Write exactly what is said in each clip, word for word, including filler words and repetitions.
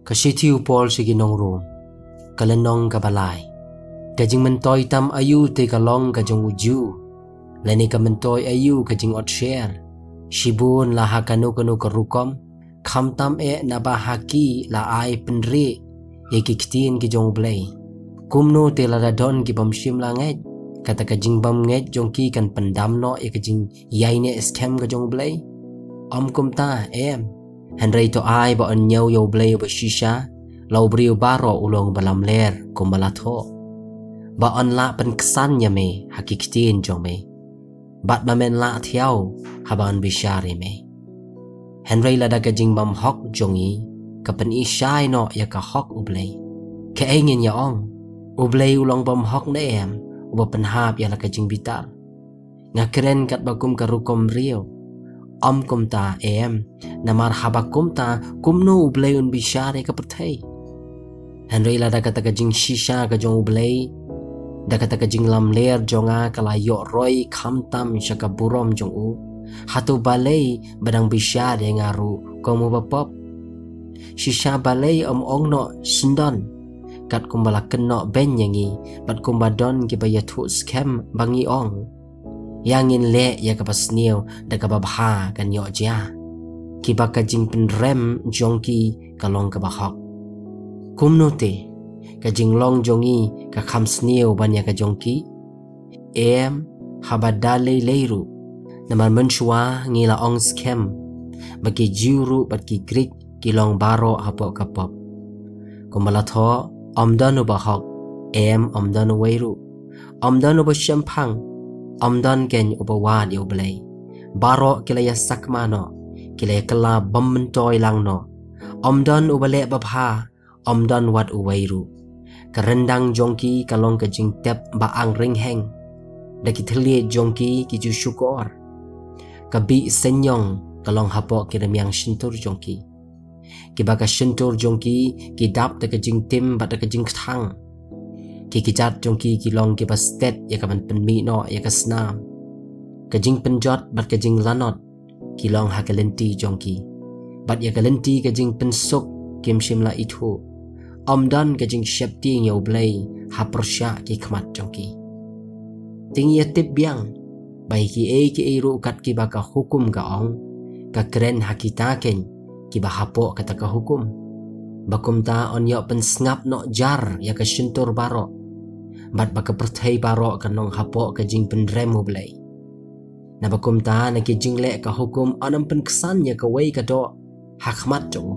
Ka shithi u Paul sha ki nong Rom. Ka lynnong kaba lai. Ka jingmyntoi tam aïu te ka long ka jong u Jiw? Lane ka myntoi aïu ka jingot sher? Shibun la ha kano kano ka rukom, khamtam eh naba ha ki la ai pynrieh ïa ki ktien ki jong U Blei. Kumno te lada don ki bym shym la ngeit, kata ka jingbym ngeit jong ki kan pyndam noh ïa ka jingïaineh skhem ka jong U Blei? Ym kumta, em. Hynrei to ai ba yn ñiew ïa U Blei uba shisha, la u briew baroh u long ba lamler kumba la thoh, ba yn lah pynksan ïa me ha ki ktien jong me, bad ba men lah thiaw haba yn bishar ïa me. Hynrei lada ka jingbymhok jong ngi ka pyni shai noh ïa ka hok U Blei, kaei ngin ïa ong? U Blei u long bymhok ne em, uba pynhap ïa la ka jingbitar? Nga kren katba kum ka rukom briew? Ym kumta, em. Namar haba kumta, kumno U Blei un bishar ïa ka pyrthei? Hynrei lada kata ka jingshisha ka jong U Blei, da kata ka jinglamler jong nga ka la ïoh roi khamtam sha ka burom jong u, hato balei ba dang bishar ïa nga ruh kum uba pop? Shisha balei ym ong noh syndon, katkum ba la kynnoh beiñ ïa ngi, bad kumba don kiba ïathuh skhem ba ngi ong, ïa ngin leh ïa kaba sniew da kaba bha kan ïoh jia, kiba ka jingpynrem jong ki ka long kaba hok? Kumno te, ka jinglong jong ngi ka kham sniew ban ïa ka jong ki? Em, haba da lei lei ruh. Namar mynshuwa ngi la ong skhem ba ki Jiw ruh bad ki Grik ki long baroh hapoh ka pop. Kumba la thoh, ym don uba hok, em, ym don uwei ruh. Ym don uba shemphang, ym don keiñ uba wad ïa U Blei. Baroh ki la ïasakma noh, ki la ïakylla bym myntoi lang noh. Ym don uba leh babha, ym don wat uwei ruh. Ka ryndang jong ki ka long ka jingtep ba ang ring heng, da ki thylliej jong ki ki ju shukor. Ka bih seiñiong ka long hapoh ki rmiang shyntur jong ki, kiba ka shyntur jong ki ki dap da ka jingtim bad da ka jingkthang. Ki kjat jong ki ki long kiba stet ïa ka ban pynmih noh ïa ka snam. Ka jingpynjot bad ka jinglanot ki long ha ka lynti jong ki, bad ïa ka lynti ka jingpynsuk kim shym la ithuh. Ym don ka jingsheptieng ïa U Blei ha pyrshah ki khmat jong ki. Te ngi ïa tip biang ba ïa kiei kiei ruh kat kiba ka hukum ka ong, ka kren ha kita keiñ kiba hapoh kata ka hukum, ba kumta yn ïoh pynsngap noh jar ïa ka shyntur baroh, bad ba ka pyrthei baroh kan long hapoh ka jingpynrem U Blei. Naba kumta na ki jingleh ka hukum yn ym pynksan ïa kawei ka doh ha khmat jong u,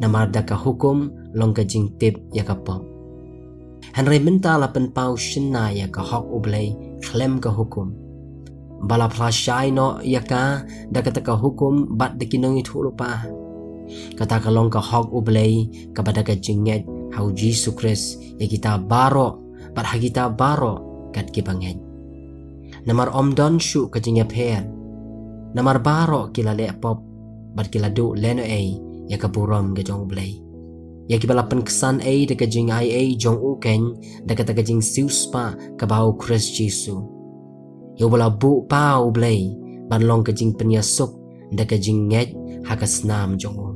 namar da ka hukum long ka jingtip ïa ka pop. Hynrei mynta la pynpaw shynna ïa ka hok U Blei khlem ka hukum, ba la phla shai noh ïa ka da kata ka hukum bad da ki nongïathuhlypa. Kata ka long ka hok U Blei kaba da ka jingngeit ha U Jisu Khrist ïa kita baroh, bad ha kita baroh kat kiba ngeit. Namar ym don shuh ka jingïapher, namar baroh ki la leh pop, bad ki la duh lehnohei ïa ka burom ka jong U Blei, ïa kiba la pynksan ei da ka jingaiei jong u keiñ, da kata ka jingsiewspah kaba ha U Khrist Jisu, ïa uba la buh pa U Blei ban long ka jingpynïasuk da ka jingngeit ha ka snam jong u,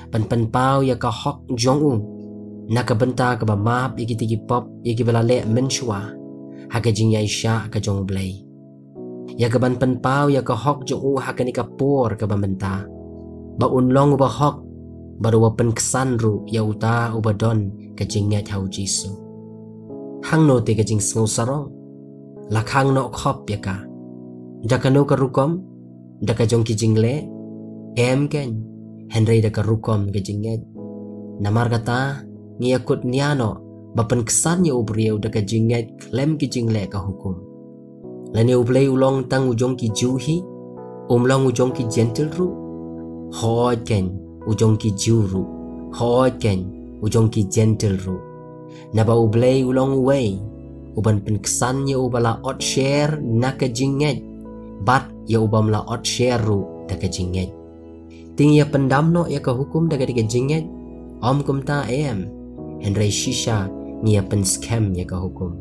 ban pynpaw ïa ka hok jong u na ka bynta kaba map ïa kita ki pop ïa kiba la leh mynshuwa, ha ka jingïaishah ka jong U Blei, ïa ka ban pynpaw ïa ka hok jong u ha kane ka por kaba mynta, ba un long uba hok bad uba pynksan ruh ïa uta uba don ka jingngeit ha U Jisu. Hangno te ka jingsngew sarong? La khang noh khop ïa ka. Da kano ka rukom? Da ka jong ki jingleh? Em keiñ, hynrei da ka rukom ka jingngeit. Namar kata, ngi ïa kut nia noh ba pynksan ïa u briew da ka jingngeit khlem ki jingleh ka hukum. Lane U Blei u long tang u jong ki Jiw hi? Um long u jong ki Jentil ruh? Hooid keiñ, u jong ki Jiw ruh. Hooid keiñ, u jong ki Jentil ruh. Naba U Blei u long uwei, uban pynksan ïa uba la ot sher na ka jingngeit, bad ïa ubym la ot sher ruh da ka jingngeit. Te ngi ïa pyndam noh ïa ka hukum da ka, da ka jingngeit? Ym kumta, em. Hynrei shisha ngi ïa pynskhem ïa ka hukum.